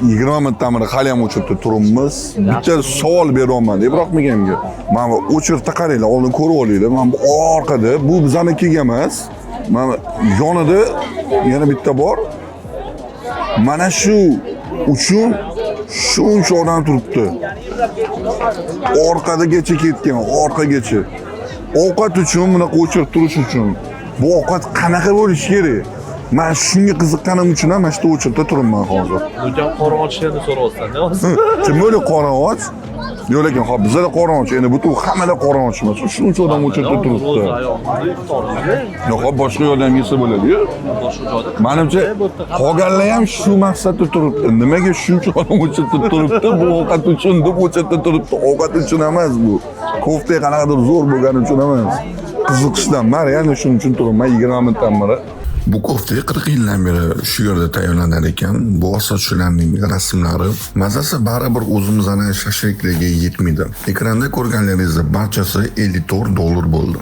20 minutdan beri hali ham очередь da turibmiz. Bitta savol beryapman deb Ibrohim akamga. Mana bu очередь da qaranglar, oldin ko'rib olinglar. Mana bu orqada, bu bizanikiga emas. Mana yonida yana bitta bor. Mana shu uchun shuncha odam turibdi. Orqadagacha ketgan, orqagacha. Ovqat uchun bunaqa очередь turish uchun. Bu ovqat qanaqa bo'lishi kerak? Man shunga qiziqqanim uchun ham mana shu yerda очередь da turibman hozir. Ukam qorin ochishini so'rayapsan, ne hozir? Kim bo'ldi qorin och? Yo'q, lekin hop, bizada qorin och. Endi butun hammada qorin och emas. Shuncha odam очередь da turibdi. Yo'q, hop, boshqa yo'lda ham yesa bo'ladi-yu. Boshqa joyda. Manimcha, qolganlar ham shu maqsadda turibdi. Nimaga shuncha odam очередь da turibdi? Bu ovqat uchun deb очередь da turibdi. Ovqat uchun emas bu. Kofta qanaqadir zo'r bo'lgani uchun emas. Qiziqishdan. Man реально shuning uchun turibman 20 minutdan beri. Bu kofta 40 yildan beri shu yerda tayyorlanar ekan. Bu sotuvchilarning rasmlari, mazasi baribir o'zimizni shashliklarga yetmaydi. Ekranda ko'rganlaringizni barchasi 54 dollar bo'ldi.